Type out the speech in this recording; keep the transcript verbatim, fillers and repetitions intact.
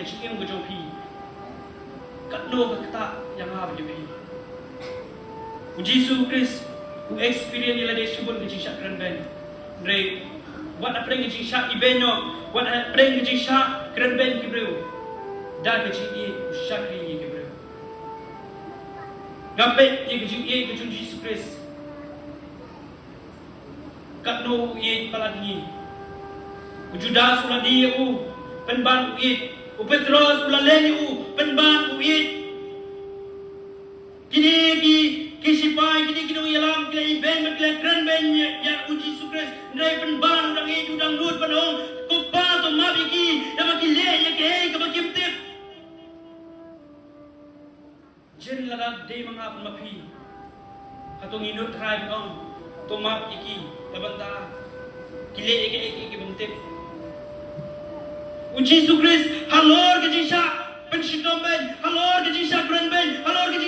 jingim ka jong phi. Katno ka ktah ïa nga bad ïa phi. U Jisu Khrist u experience ïa lade shibun ka jingshah krenbeiñ. Hynrei wat hapdeng ka jingshah ibeiñ noh, wat hapdeng ka jingshah krenbeiñ ki briew, da ka jingïeit u shakri ïa ki briew. Nga peit ïa ka jingïeit ka jong u Jisu Khrist. Katno u ïeit palat ngi. U Judas u la die ïa u, pynban u ïeit. U Petros u la len ïa u, pynban u ïeit. Kine ki, ki sipai, kine ki nongïalam, ki la ibeiñ bad ki la krenbeiñ ïa, ïa u Jisu Khrist. Hynrei pynban u dang ïeit, u dang nud ban ong, Ko Pa, to map ïa ki, da ba ki leh ïa kaei kaba kim tip. Jin lada dei ma nga bad ma phi, hato ngin nud trai ban ong, To map ïa ki, da bynta ki leh ïa kaei kaei ki bym tip. U Jisu Khrist halor ka jingshah pynshitom beiñ, halor ka jingshah krenbeiñ, halor ka